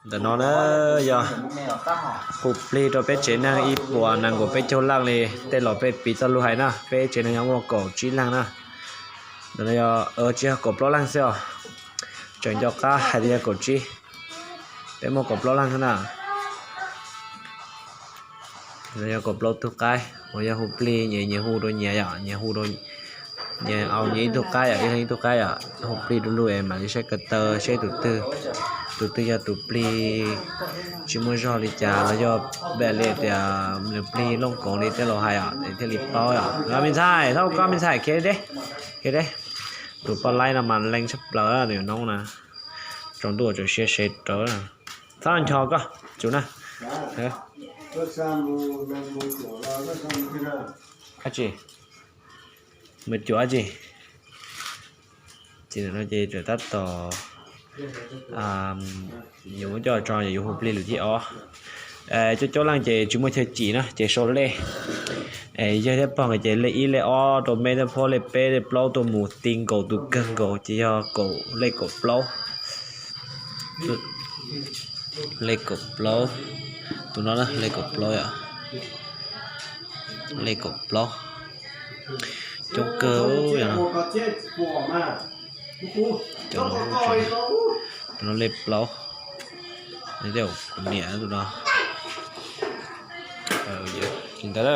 Ntawm no na yog hu plig rau peb tsev neeg ib puas nees nkaum peb caug leej li. Tej laus peb piv txoj lus hais na, peb tsev neeg yog muaj kaum tsib leej na. Ntawm no yog tsis yog kaum plaub leej xwb os, tseem nco qab hais tias yog kaum tsib. Peb muaj kaum plaub leej xwb na. Yog kaum plaub tug qaib uas yog hu plig, nyias hu rau nyias yom, nyias hu rau nyias, au nyias ib tug qaib yom, ib leeg ib tug qaib yom, hu plig rau lug es mam li saib ko taw seb tus twg, tus twg yog tus plig tsis muaj zog li cas los yog peb li tias nws plig looj koov li tej laus hais os, es thiaj li paub yom. Los me ntxhais, thov koj me ntxhais khiav deb, khiav deb. Tus poj laib no mas leej tshaj plaws nws noob na, tsaus ntuj tsaus siab seb rawv. Txhob ncho koj tsum na. Dab tsi? Mus cuam dab tsi? Ces ntawm no ces tseem tab tom yuav muab coj tso, yuav hu plig lus thib ob. Coob coob leej ces tsis muaj chaw cim na ces sau lej. Yawg thiab pog nkawd ces lej ib lej ob rau meb thiab phob, lej peb lej plaub tuaj mus ti nkaus tus kawg nkaus ces yog kaum, lej kaum plaub. Lej kaum plaub, tus no na lej kaum plaub yom. Lej kaum plaub, coob kawg yom. Tus no lej plaub, niam tus no. Ntawd